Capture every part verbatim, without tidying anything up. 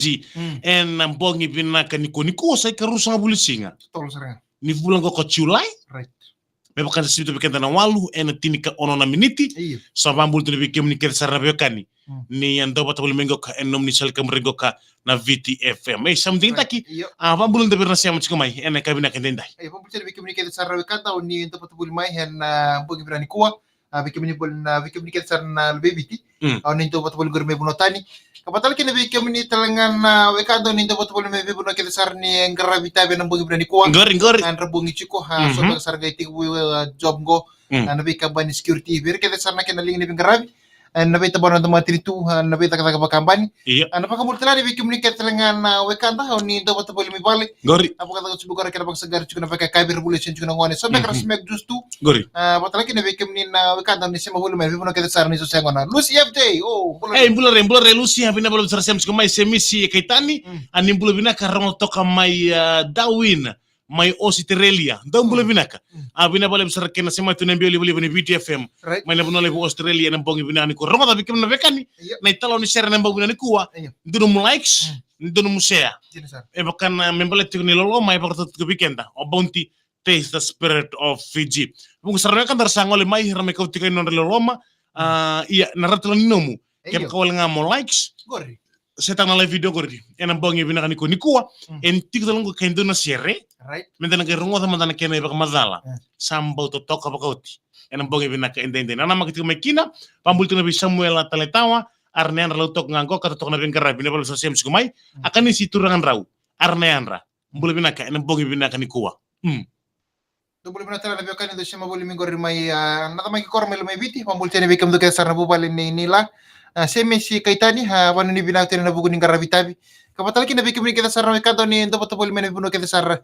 Fiji. Mm. Ena bogi vinaka nikua, nikua sa ikaruasagavulu ni siga. Totolo sara ga. Ni vula qo ko July. Right. Me vaka sa sivita vei keda na walu ena tinikaono na miniti. Io. Sa vabula tu vei kemuni kece sara na veiwekani. Mm. Ni a dau vata voli mai qoka ena nomuni sala ni kaburaki qoka na Viti F M. E, sa mu digitaki. Right. Io. A, vabula tu vei ira na sema tiko mai ena yakavi vinaka edaidai. E, vabula tu vei kemuni kece sara na wekada, o ni dau vata voli mai ena, a, bogi vinaka nikua. A, vei kemuni voli na, vei kemuni kece sara na luve i Viti. Mm. A, o ni dau vata voli qori mai vanua tani. Ka vata tale kina vei kemuni tale ga na wekada, o ni dau vata voli mai veivanua kece sara ni qaravi tavi ena bogi vinaka nikua. Qori, qori. A, dra bogi tiko, a, mhm, so beka sara qai tekivu, a, job qo. Mm. A, na veikabani security, vei ira kece sara na kena liga ni veiqaravi. A, na veitabana na matanitu, a, na veicakacaka vakabani. Io. A, na vakabula tale ni vei kemuni kece tale ga na wekada, o ni dau vata voli mai vale. Qori. A, vakacava tiko qori kena vakasaqara tiko na vakayakavi, revolution tiko na gone. So beka ra smack juice tu. Qori. A, vata tale kina vei kemuni na wekada, o ni sema voli mai veivanua kece sara ni so sega na Lucy F J. O, bula. E, bula re, bula re Lucy, a, vinaka vakalevu sara sema tiko mai, Semisi Kaitani. Mm. A, ni bula vinaka, rogo toka mai, a, Darwin. Mai Australia. Dou bula vinaka. Mm. A, vinaka vakalevu sara kena sema tu na biau livaliva ni Viti F M. Right. Mai na vanua levu Australia ena bogi vinaka nikua. Rogoca vei kemuni na veiwekani. Io. Na italanoa ni sere ena bogi vinaka nikua. Io. Donu mu likes, mm, donu mu share. Dina sara. E vaka na me baleta tiko ni loloma, e vakarautaka tiko vei keda o Bounty Taste the Spirit of Fiji. Vuqa sara na wekada ra sa gole mai, ra mai kauti tiko na nodra loloma. A, mm, ia, na rauta ni nomu. Io. Kevaka wale ga mo likes. Qori. Share-taka na live video qori. Ena bogi vinaka nikua, nikua. Mm. E tiko tale ga qo e dua na sere. Right. Meda na qai rogoca mada na kena ivakamacala. Mm. Sa bau totoka vakaoti. Ena bogi vinaka edaidai. Na namaka tiko mai kina, vabula tiko na vei Samuela Taletawa, a ra na yadra, Lautoka ga qo, ka totoka na veiqaravi, vinaka vakalevu sara sema tiko mai. Mm. A Kanisi Turaga Drau, a ra na yadra. Bula vinaka, ena bogi vinaka nikua. Mm. Dou bula vinaka tale na veiwekani, dou sema voli mai qori mai, a, na tamai koro mai Lomaiviti, vabula tale vei kemudou kece sara na vuvale nei, nei la. A, Semisi Kaitani, a, vanuinui vinaka tale ena vuku ni qaravi tavi. Ka vata tale kina vei kemuni kece sara na wekada, o ni dau vata voli mai na veivanua kece sara.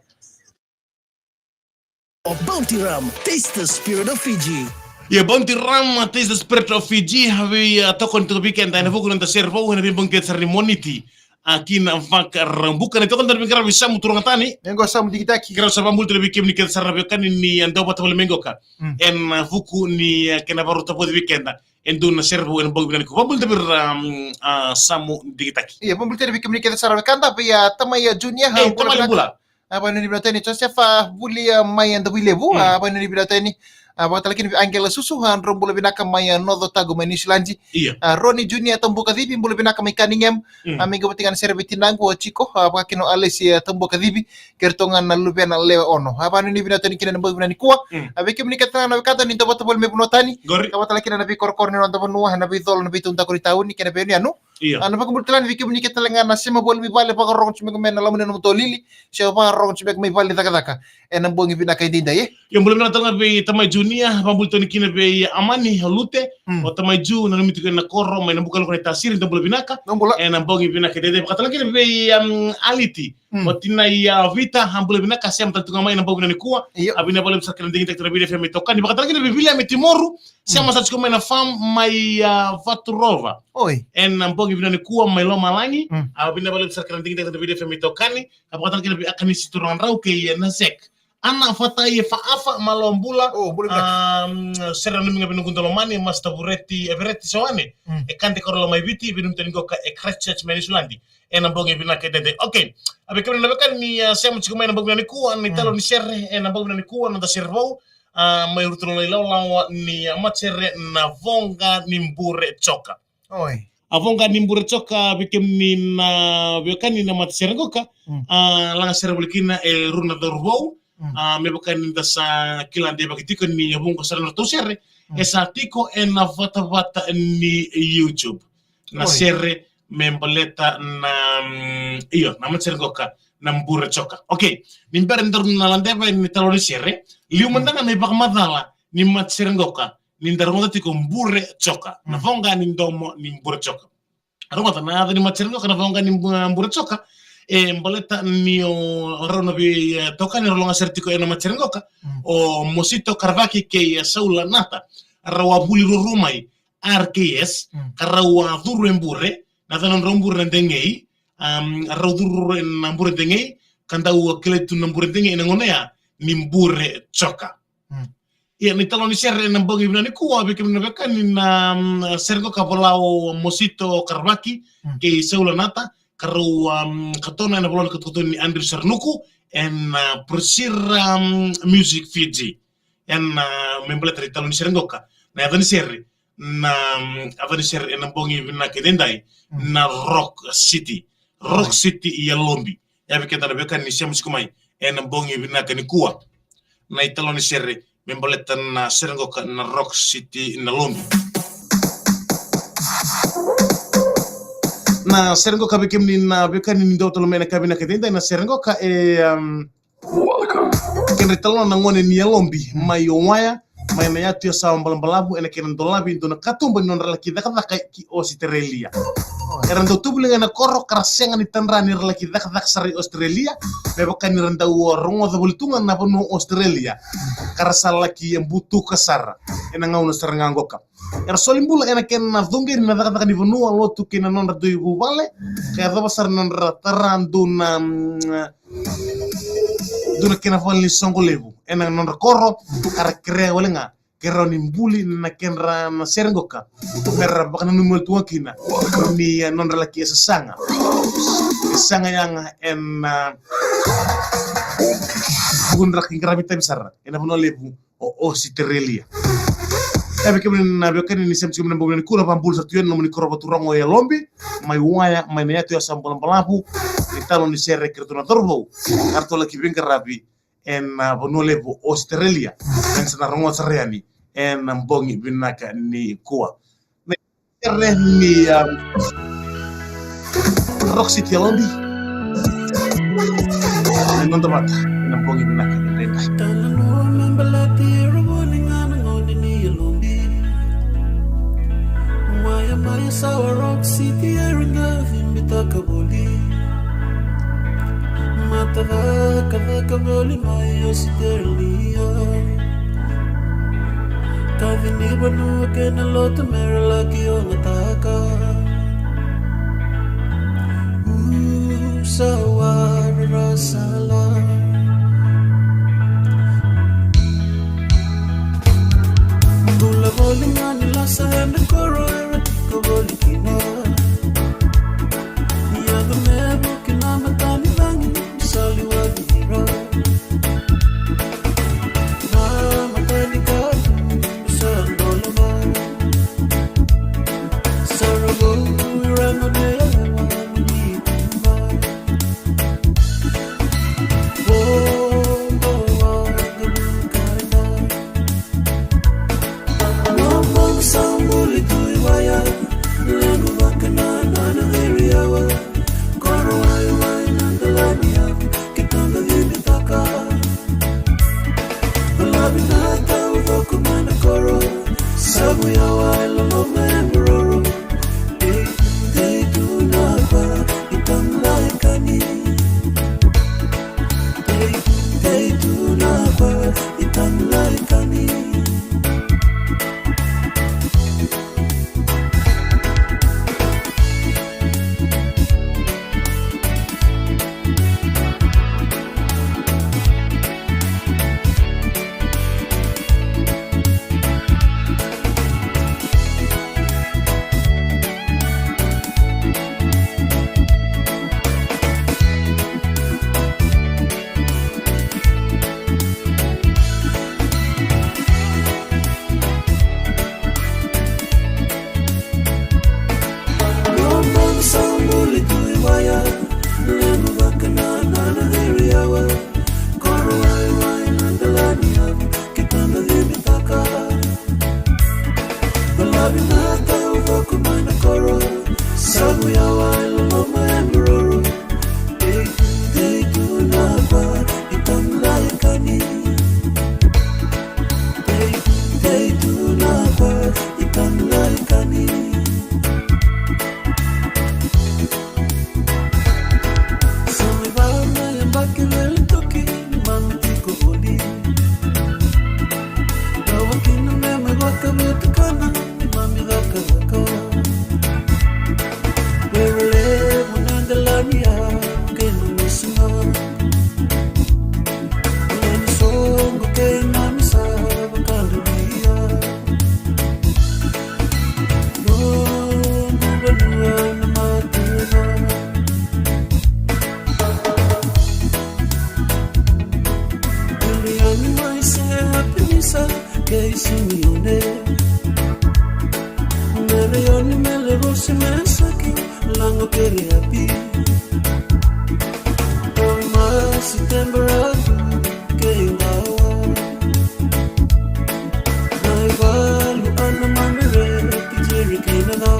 O Bounty Rum, taste the spirit of Fiji. Ia, Bounty Rum, taste the spirit of Fiji. A vei, a, tokoni tiko vei keda ena vuku ni noda sere vou ena veibogi kece sara ni Moniti. A, ki na Vakaraubuka, na itokani tale vei qaravi Samu Turaga Tani. E qo Samu Digitaki. Keirau sa vabula tale vei kemuni kece sara na veiwekani ni a dau vata voli mai qoka. Mm. Ena vuku ni, a, kena vakarau tavoci vei keda e dua na sere vou ena bogi vinaka nikua. Vabula tale vei, um, a, Samu Digitaki. Ia, vabula tale vei kemuni kece sara na wekada, vei, a, tamai, a, Junior, e, a, tamai bula. A, vanuinui vinaka tale ni Joseph, a, Vuli, a, mai, a, Davuilevu, mm, a, vanuinui vinaka tale ni, a, vata tale kina vei Angela Susu, a, dou bula vinaka mai, a, North Otago mai Niusiladi. Ia. A, Roni Junior Tabuakacivi, bula vinaka mai Cunningham. Mm. A, mai qai vata ga na sere vei tinaqu o Jiko, a, vaka kina o Alesi, a, Tabuakacivi, kei ratou ga na luvena lewe ono. A, vanuinui vinaka tale kina ena bogi vinaka nikua. Mm. A, vei kemuni kece ga na wekada, ni dau vata voli mai vanua tani. Qori. Ka vata tale kina na veikorokoro ni noda vanua, na veicolo, na veitaudaku ni tauni kei na veiyanuyanu. Ia. A, na vakabula tale ni vei kemuni kece tale ga na sema voli mai vale, vakarogo tiko mai na loma ni nomu tolili, se vakarogo tiko mai vale ni cakacaka ena bogi vinaka edaidai, e. Ia, bula vinaka tale ga vei tamai Junior, vakabula tale kina vei Amani, o Lute, mm, o tamai Ju, nanumi tiko ena koro mai Nabukaluka na iTasiri, dou bula vinaka. Dou bula. Ena bogi vinaka edaidai, vaka tale kina vei, um, Aliti, mm, o tinai, a, Vita, a, bula vinaka, sema tale tu ga mai ena bogi vinaka nikua. Io. A, vinaka vakalevu sara kina digitaki tu na Viti F M itokani, vaka tale kina vei Viliame Timoru, sema, mm, sa tiko mai na farm mai, a, Vaturova. Oi. Ena bogi vinaka nikua mai lomalagi. Mm. A, vinaka vakalevu sara kina digitaki tu na Viti F M itokani. A, vaka tale kina vei Akanisi Turaga Drau kei, e, Nasek. Ana Fatai Faafa, malo bula. O, bula vinaka. Um, sere nanumi ga vei noqu daulomani, Master Vureti, e, Vereti Soane. Mm. E Kade Koro Lomaiviti, veinanumi tale ni qoka e Christchurch mai Niusiladi. Ena bogi vinaka edaidai. Okay. A, vei kemuni na wekani ni, a, sema tiko mai ena bogi vinaka nikua, na italanoa ni sere ena bogi vinaka nikua, na noda sere vou, a, mai Rotulolai Lawalawa ni, a, matasere na Voqa ni Bure Joka. Oi. A Voqa ni Bure Joka, vei kemuni na wekani, na matasere qoka, mm, a, lagasere voli kina e rua na cauravou, mm, a, me vaka ni da sa kila deivaki tiko ni a vuqa sara na nodratou sere, mm, e sa tiko ena vatavata ni YouTube. Na, oi, sere me baleta na, mm, io, na matasere qoka, na Bure Joka. Okay, ni bera ni daru na ladeva na italanoa ni sere, liu mada ga na ivakamacala ni matasere qoka, ni da rogoca tiko Bure Joka. Na, mm, Voqa ni Domo ni Bure Joka. Rogoca na yaca ni matasere qoka, na Voqa ni Bu-, Bure Joka. E baleta ni o rau na veitokani rau lagasere tiko ena matasere qoka, mm, o Mosito Karavaki kei, e, Saula Nata. Rau a vuli ruarua mai R K S, mm, ka rau a curu e bure, na yacana nodrau bure na Degei, um, rau curu ena Bure Degei, ka dau kilai tu na Bure Degei ena gauna ya ni Bure Joka. Mm. Ia, na italanoa ni sere ena bogi vinaka nikua, vei kemuni na wekani, na, mm, sere qoka vola o Mosito Karavaki, mm, kei Saula Nata, Ka rau, um, katona ena vola ni katokatoni Andrew Saranuku, ena, uh, Prusira, um, Music Fiji. Ena, uh, me baleta na italanoa ni sere qoka. Na yaca ni sere, na, um, yaca ni sere ena bogi vinaka edaidai, na Rock City. Rock City e Yalobi. Ia vei keda na veiwekani ni sema tiko mai ena bogi vinaka nikua. Na italanoa ni sere me baleta na sere qoka na Rock City na Lobi. Na sere qoka vei kemuni na veiwekani ni dau talo mai ena ka vinaka edaidai, na sere qoka e, um, kedra italanoa na gone ni Yalobi mai Owaya, mai na yatu ya sa balabalavu ena kena dolavi e dua na katuba ni nodra laki cakacaka ki Ositerelia. Era dau tuvuli ga ena koro ka ra sega ni tadra ni ra laki cakacaka sara i Ositerelia, me vaka ni ra dau rogoca voli tu ga na vanua o Ositerelia, ka ra sa laki butuka sara ena gauna sara ga qoka. Era soli bula ena kena cuqeni na cakacaka ni vanua, lotu kei na nodra dui vuvale, ka yacova sara na nodra tara dua na, mm, dua na kena vale ni soqo levu ena nodra koro, ka ra kerea wale ga ke rawa ni buli na kedra na sere qoka, me ra vakananumi wale tu ga kina ni, eh, nodra laki e sasaga. E saga yaga ena, ah, vuku ni ra qaravi itavi sara ena vanua levu o Ositerelia. Ia vei kemuni na veiwekani ni sema tiko mai ena bogi nikua, na vakabula sara tu yani na nomuni koro vaturaga o Yalobi mai Owaya, mai na yatu ya sa balabalavu. Ni talo ni sere kei ratou na cauravou ka ratou laki veiqaravi ena, ah, vanua levu o Ositerelia. Ena sa na rogoca sara yani ena bogi vinaka nikua. Na sere ni, ah, Rock City Yalobi. Na noda vata ena bogi vinaka edaidai. Talanoa me baleti ira voli ga na gone ni Yalobi. Waya mai Sawa, Rock City era qai vibitaka voli. Mata cakacaka voli mai Ositerelia. Kaci ni vanua kei na lotu me ra laki ogataka. Usa warasala. Bula voli ga ni lasa ena koro era tiko voli kina. Ia ga me vuki na mata ni cagi, soli wale ira. Na mata ni katu sa dolava. Sa ra vou ira na me yalewa ni tuba. Simeone, Mereoni, Melevosi, Mesaki, Lago Pereapi, Toimasi, Teberatu kei Gawa, Naivalu, Ana, Mamereti, Jerikina,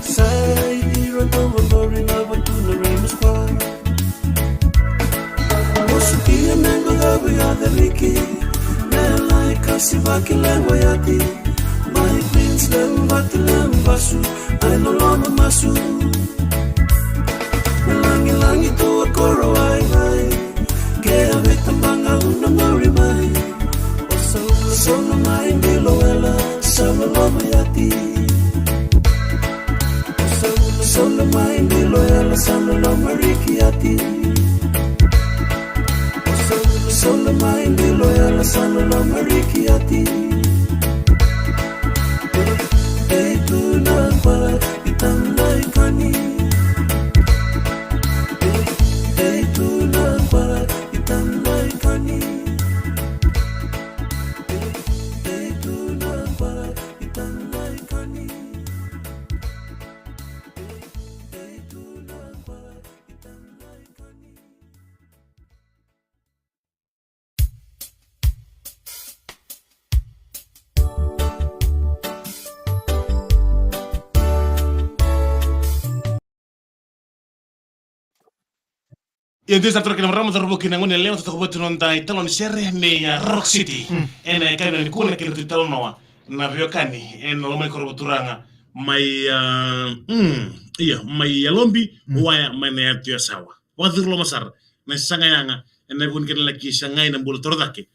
Sai, Ira, Tovodori, Navatuna, Ramos Park. Musukia, Mengo, Gavi, Adariki, Melai, Kasivaki, Lewa, Yati, Mai, Queensland, Vati, Lewa, Vasu, Ai, Loloma, Masu, Melangilangi, Tua, Koro, Ai, Ai, Kea, Vita, Baga, Una, Mori, Mai, Osaula, Saula, Mai, Bilo, Ela, Sa, Loloma, Yati. Sola mai Bilo, Ela, Sa, Loloma, Riki, Yati. Sola mai Bilo, Ela, Sa, Loloma, Riki, Yati. Ei, tu na kwa, i tamlai kani. Ei, tu na kwa, i tamlai kani. Ei, tu na kwa, i tamlai kani. Ia, dua sa toro kina marama, toro vou kina gone yalewa, toro vou tu na noda italanoa ni sere nei, ah, Rock City. Mm. Ena yakavi nikua na kena tu italanoa na veiwekani ena loma ni koro vakaturaga mai, ah, mm, ia, mai Yalobi, mm, Waya, mai na yatu Yasawa. Vakacuru loma sara na saga yaga ena vuku ni kena laki sagai na bula torocake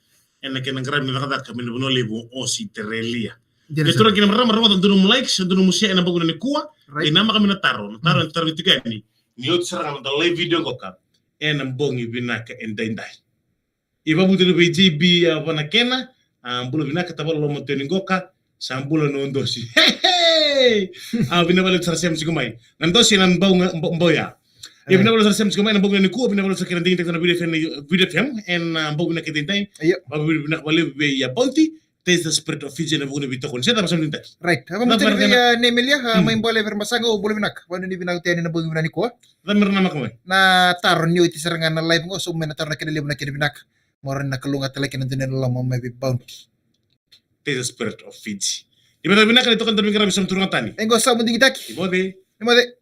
ena kena qaravi na cakacaka mai na vanua levu o Ositerelia. Dina sara. Ke toro kina marama, marama, dua nomu likes, dua nomu share ena bogi nikua. Right. E namaka mai na taro, na taro, mm, e taro tiko yani. Ni oti sara ga na noda live video qoka ena bogi vinaka edaidai. I vakavuti vei J B, ah, Vanakena, ah, bula vinaka, tavale, loloma tu yani qoka, sa bula Nodosi. Hey, hey! Ah, vinaka vakalevu sara sema tiko mai. Nodosi ena bau ga, bau, bau ya. Ia, eh, vinaka vakalevu sara sema tiko mai ena bogi nikua, vinaka vakalevu sara kina digitaki na Viti FM, Viti FM ena, ah, bogi vinaka edaidai. Io. Vakavuti vinaka vakalevu vei, ah, Bounty, Taste the Spirit of Fiji ena vuku ni veitokoni. Se cava sa digitaki? Right. Cava me tiko vei, ah, Nemelia, ah, mm, mai Bole Verebasaga, o bula vinaka. Vakanuinui vinaka tu yani ena bogi vinaka nikua. Cava me ra namaka mai? Na taro ni oti sara ga na live qo, so mai na taro na kena levu na kena vinaka. Mo rawa ni na kalougata tale kina dua na loloma mai vei Bounty. Taste the Spirit of Fiji. Ni vata vinaka ni toka, da mai qaravi Sa Mudurugatani. E qo Sa Mudurugataki. Ni moce. Ni moce.